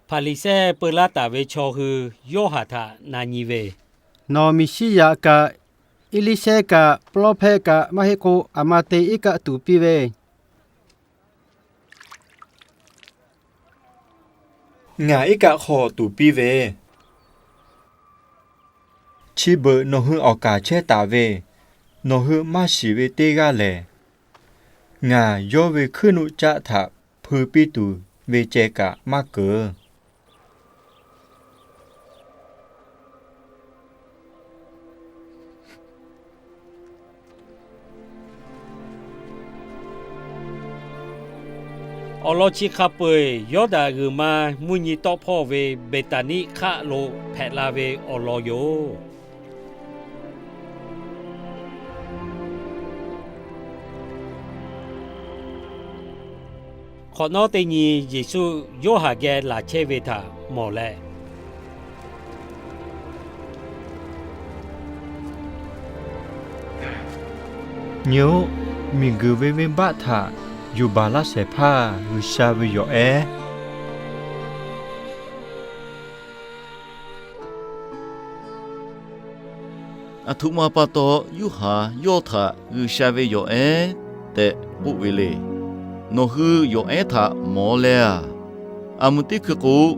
Hpaˍriˍsehˇ peu laˇ taˍ ve chaw hui Yoˇhanˬ htaꞈ na nyi ve, Nawˬ Meˍsiˉyaꞈ kaꞈ, Eˇliˇshehˇ kaꞈ, pawˇlawˇhpehˇ kaꞈ maˇ heˆ k'o, aˬ ma te iˉ kaˆ tuˍ piˇ ve. Ngaˬ iˉ kaˆ hk'aw tuˍ piˇ ve, chi beuꞈ nawˬ hui awˬ kaˍ chehˇ taˍ ve, nawˬ hui maˇ shiˍ ve teˇ g'aˇ lehˬ, ngaˬ yawˇ ve hkuiˉ nuˆ caˆ htaꞈ hpui piˇ tuˬ ve ceh kaꞈ maˇ keunˍ. Awˬ lawn chi hk'a peu-eˬ Yawˇdanˍ g'uiˬ ma mvuhˇ nyi tawˆ hpawˇ ve Beˍtaˍniˆ hk'aˆ lo hpehꞈ la ve awˬ lawn yoˬ. Hk'awꞈ nawˉ teˇ nyi Yeˍsuˆ Yoˇhanˬ geh laˬ chehˇ ve htaꞈ mawˬ leh, Nyi-oˆ, miˬguiˬ ve venˇbaˆ htaꞈ yuˬ baˬ laˇ shehˍ hpaˇ G'uiˬsha ve Yawˬ ehˉ. Aˬ htoꞈ ma pa taw Yoˇhanˬ yawˇ htaꞈ G'uiˬsha ve Yawˬ ehˉ tehꞈ k'oˆ ve le. Nawˬ hui Yawˬ ehˉ htaꞈ mawˬ leh a, aˬ mvuhˇ teˇ hkui k'o,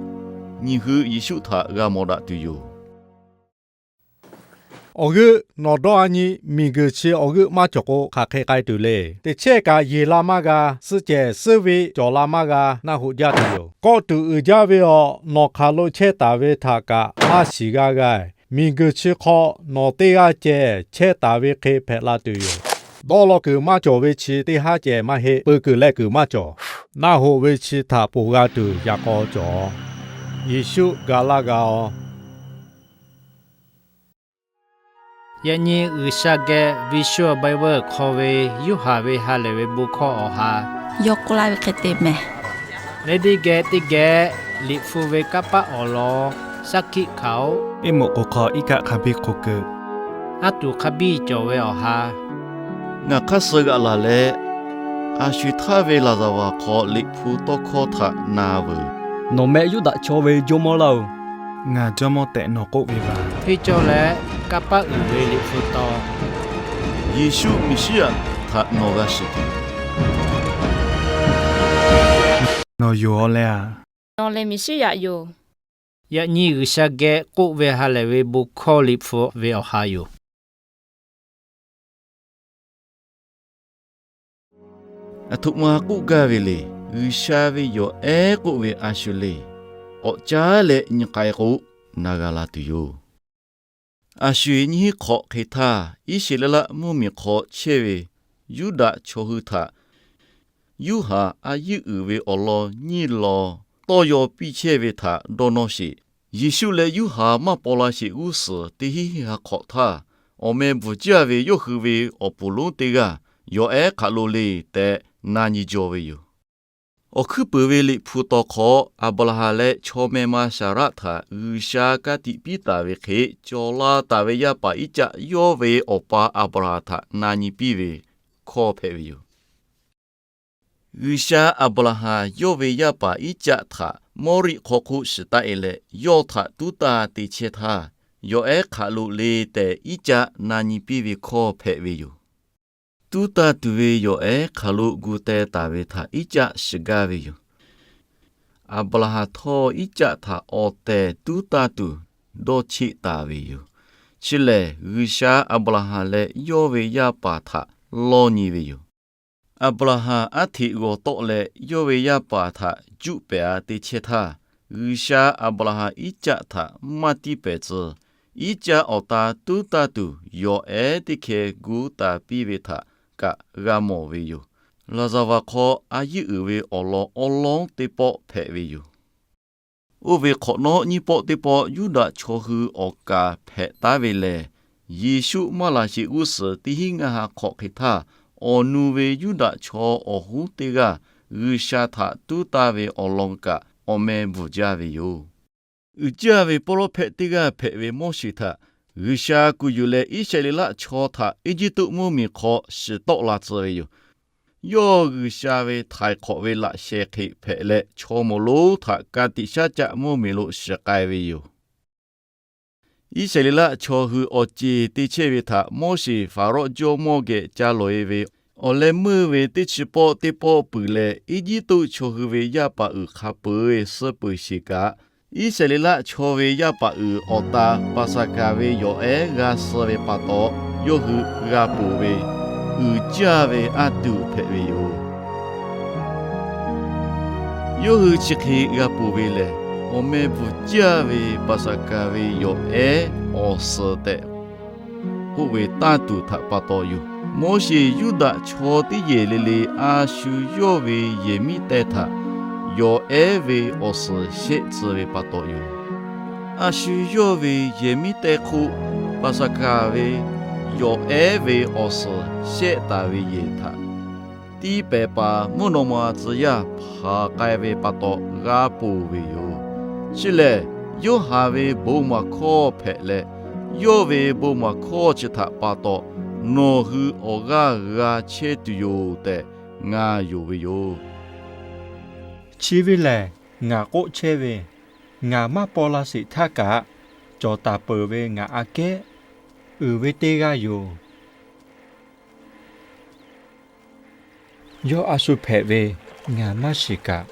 nyi hui Yeˍsuˆ htaꞈ g'a mawˬ daꞈ tuˬ yoˬ. Awˬ g'euˆ nawˬ dawˇ a nyi, miˬguiˬ chi awˬ g'euˆ maˇ cawˬ k'o, hk'aˬ hk'e k'ai tuˬ le. Teˇ chehˇ kaꞈ yeˬ la maˇ g'a, suhˆ cehˬ suhˉ ve cawˬ la maˇ g'a, naˆ hoꞈ jaˇ tuˬ yoˬ. Kawˆ tuˬ uiˍ jaˇ ve awˬ nawˬ hk'aˬ lo chehˇ taˍ ve htaꞈ kaꞈ maˇ shiˍ g'a g'a. Miˬguiˬ chi hk'aw nawˬ teˇ g'aˇ cehˬ chehˇ taˍ ve hk'e hpehꞈ la tuˬ yoˬ. Dawˇ law kuiˬ maˇ cawˬ ve chi teˇ haˉ cehˬ maˇ heˆ. Peu kuiˬ leh kuiˬ maˇ cawˬ. Naˆ hoꞈ ve chi htaꞈ ponˬ g'a tuˬ yaꞈ k'aw cawˬ. Yeˍsuˆ ga laˇ g'a-oˬ. Yaꞈ nyi G'uiˬsha geh Visual Bible hk'aw ve Yoˇhanˬ ve ha lehˬ ve bon hkawˇ awˬ ha, yawˇ k'oˆ laˇ ve hk'e te mehˬ. Lehˬ teˇ geh teˇ geh Liꞈ hpu ve kanˇ paˆ awˬ lawn saˉ hkiˆ hkanˍ-oˆ. Iˉ moꞈ k'oˍ hk'aw iˉ kaˆ hk'a biˇ hk'oˆ keu, aˉ tuˬ hk'a biˇ cawˬ ve awˬ ha. Ngaˬ hk'aˇ suh g'aꞈ laˬ leh, a sho-eˬ htaˇ ve laˍzaˍvaˍ hk'aw Liꞈ hpu tawˇ hkawˇ htaꞈ na veuˬ. Nawˬ meh Yuˇdaꞈ chaw ve jawˇmawˇ laˇ-oˬ. Ngaˬ jawˇmawˇ tehꞈ nawˬ k'oˆ ve maˬ. Hteˇ cawˇ leh kanˇ paˆ uiˍ ve Liꞈ hpu taw, Yeˍsuˆ Meˍsiˉyaꞈ htaꞈ nawˬ g'a shiˍ tuˬ, nawˬ yonˍ-aw leh a, nawˬ lehˬ Meˍsiˉyaꞈ yoˬ. Yaꞈ nyi G'uiˬsha geh k'oˆ ve ha lehˬ ve bon hkawˇ Liꞈ hpu ve awˬ ha yoˬ. Aˬ htoꞈ ma k'oˆ gaˇ ve le. G'uiˬsha ve Yawˬ ehˉ k'oˆ ve a shu le. K'awꞈ caˉ leh nyi k'ai k'o, na g'a la tuˬ yoˬ. A shu-eˬ nyiˇ hinˉ hk'awꞈ hk'e htaˇ, Iˉsaˍreˍlaˆ mvuhˇmiˬ hk'aw chehˇ ve Yuˇdaꞈ chaw hui htaꞈ Yoˇhanˬ a yinˉ uiˍ ve awˬ lawn nyiˇ lawn tawˇ yaw piˇ chehˇ ve htaꞈ dawˇ nawˇ sheˍ. Yeˍsuˆ leh Yoˇhanˬ maˇ paw la sheˍ g'uˇ suhˍ teˇ hinˉ ha hk'awꞈ htaˇ, awˬ meh bvuhˬ jaˇ ve yawˇ hui ve awˬ puˍ lonˉ teˇ g'aˇ Yawˬ ehˉ hk'aˬ lo le tehꞈ na nyi jaw ve yoˬ. Awˬ hkuiˉ puiˍ ve Liꞈ hpu tawˍ hk'aw, Aˍbraˍhanˍ leh chaw meh ma Saˍraˆ htaꞈ G'uiˬsha ka tiꞈ piˇ taˍ ve hk'e, cawˬ la taˍ ve yaˇ paˍ Iˉcaˆ yawˇ ve awˬ pa Aˍbraˍhanˍ htaꞈ na nyi piˇ ve hkawˇ hpehꞈ ve yoˬ. G'uiˬsha Aˍbraˍhanˍ yawˇ ve yaˇ paˍ Iˉcaˆ htaꞈ Mawˇriˆ hk'aw hk'oˆ shiˍ taˆ-e leh, yawˇ htaꞈ tuˉ taˇ te chehˇ htaˇ, Yawˬ ehˉ hk'aˬ lo le tehꞈ Iˉcaˆ na nyi piˇ ve hkawˇ hpehꞈ ve yoˬ. Tuˉ taˇ tuˬ ve Yawˬ ehˉ hk'aˬ lo gu teh taˍ ve htaꞈ Iˉcaˆ shiˍ gaˇ ve yoˬ. Aˍbraˍhanˍ htawˇ Iˉcaˆ htaꞈ awˬ tehˬ tuˉ taˇ tuˬ dawˇ cheˆ taˍ ve yoˬ. Chi lehˬ, G'uiˬsha Aˍbraˍhanˍ leh yawˇ ve yaˇ paˍ htaꞈ lawˇ nyi ve yoˬ. Aˍbraˍhanˍ aˉ hteꞈ g'awˬ tawˆ leh yawˇ ve yaˇ paˍ htaꞈ juˆ pehˍ-a te chehˇ htaˇ, G'uiˬsha Aˍbraˍhanˍ Iˉcaˆ htaꞈ maˇ tiˇ pehˍ tcuh. Iˉcaˆ awˬ ta tuˉ taˇ tuˬ Yawˬ ehˉ teˇ hkeh gu taˍ piˇ ve htaꞈ kaꞈ g'a mawˬ ve yoˬ. Laˍzaˍvaˍ hk'aw a yinˉ uiˍ ve awˬ lawn awˉ lawˉ teˇ pawˆ hpehꞈ ve yoˬ. Oˇ ve hk'awꞈ nawˉ nyiˇ pawˆ teˇ pawˆ Yuˇdaꞈ chaw hui awˬ kaˍ hpehꞈ taˉ ve lehˬ, Yeˍsuˆ maˇ laˬ sheˍ g'uˇ suhˍ teˇ hinˉ ngaˇ ha hk'awꞈ hk'e htaˇ, awˬ nu ve Yuˇdaꞈ chaw awˬ hoˉ teˇ g'aˇ G'uiˬsha htaꞈ tuˉ taˇ ve awˬ lawn kaꞈ awˬ meh bvuhˬ jaˇ ve yoˬ. Uiˍ jaˇ ve pawˇlawˇhpehˇ teˇ g'aˇ hpehꞈ ve Moˉseˍ htaꞈ G'uiˬsha kuˬ yuˬ leh Iˉsaˍreˍlaˆ chaw htaꞈ Eˇjiˇtuꞈ mvuhˇmiˬ hk'aw shiˍ tawˆ la tcuh ve yoˬ. yawˇ G'uiˬsha ve htaiˍ hk'awꞈ ve laꞈ sheh hk'e hpehꞈ leh, chaw mawˬ lonˉ htaꞈ ka tiꞈ shaˉ caˆ mvuhˇmiˬ lo shiˍ k'ai ve yoˬ. Iˉsaˍreˍlaˆ chaw hui awˬ ceˬ te chehˇ ve htaꞈ Moˉseˍ Faˍrawˆ jawˇmawˇ geh ca lawˬ-e ve awˬ leh meuˇ ve teˇ chi pawˆ teˇ pawˆ puiˬ leh, Eˇjiˇtuꞈ chaw hui ve yaˇ paˍ uiˍ hk'a peu-eˬ suh peuˬ sheˍ kaꞈ, Iˉsaˍreˍlaˆ chaw ve yaˇ paˍ uiˍ awˬ ta Paˍsaˍhkaˍ ve yawˬ ehˉ g'a suh ve pa taw, yawˇ hui g'a ponˬ ve uiˍ jaˇ ve aˇ tuˬ hpehꞈ ve yoˬ. Yawˇ hui chi hk'e g'a ponˬ ve lehˬ, awˬ meh bvuhˬ jaˇ ve Paˍsaˍhkaˍ ve yawˬ ehˉ awˬ suhˍ tehꞈ k'oˆ ve tanˇ tuˬ htaꞈ pa taw yoˬ. Moˉseˍ Yuˇdaꞈ chaw teˇ yehˬ le le a shu yawˇ ve yehˬ miˉ teh htaꞈ yawˬ ehˉ ve awˬ suhˍ shehˆ tcuh ve pa taw yoˬ. A shu yawˇ ve yehˬ miˉ teh hk'oˆ Paˍsaˍhkaˍ ve yawˬ ehˉ ve awˬ suhˍ shehˆ taˍ ve yehˬ htaꞈ tiˇ pehˍ paˍ mvuhˇ naw ma tcuh yaˇ hpanˍ k'ai ve pa taw g'a ponˬ ve yoˬ. Chi lehˬ, Yoˇhanˬ ve bon maˬ hkawˇ hpehꞈ leh, yawˇ ve bon maˬ hkawˇ chi htaꞈ pa taw nawˬ hui awˬ g'aˇ g'a chehˇ tuˬ yoˬ tehꞈ ngaˬ yonˍ ve yoˬ. Chi ve lehˬ, ngaˬ k'oˆ chehˇ ve, ngaˬ maˇ paw la sheˍ htaˇ kaꞈ, cawˬ taˍ peuˬ ve ngaˬ aꞈ kehˉ uiˍ ve teˇ g'aˇ yoˬ. Yawˇ a shu hpehꞈ ve ngaˬ maˇ shiˍ kaꞈ,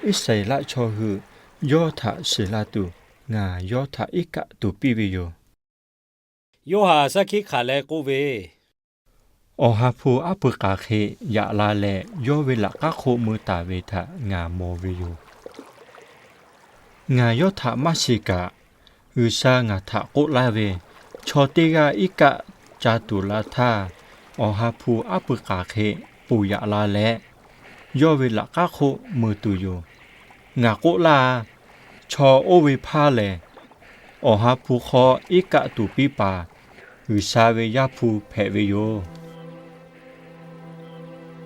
Iˉsaˍreˍlaˆ chaw hui yawˇ htaꞈ shiˍ la tuˬ ngaˬ yawˇ htaꞈ iˉ kaˆ tuˬ piˇ ve yoˬ. Yoˇhanˬ shaˉ hkiˆ hk'aˬ leh k'oˆ ve, Awˬ ha hpu aˉ pui k'aˍ hk'e yaꞈ la leh yawˇ ve laꞈ k'aˉ hk'oˆ mui taˍ ve htaꞈ ngaˬ mawˬ ve yoˬ. Ngaˬ yawˇ htaꞈ maˇ shiˍ kaꞈ, G'uiˬsha ngaˬ htaꞈ k'oˆ laˇ ve, chaw teˇ g'aˇ iˉ kaˆ ca tuˬ la htaˇ, Awˬ ha hpu aˉ pui k'aˍ hk'e ponˬ yaꞈ la leh, yawˇ ve laꞈ k'aˉ hk'oˆ mui tuˬ yoˬ. Ngaˬ k'oˆ laˇ, chaw oˇ ve hpaˇ lehˬ, Awˬ ha hpu hk'aw iˉ kaˆ tuˬ piˇ paˍ G'uiˬsha ve Yaˇ hpu hpehꞈ ve yoˬ.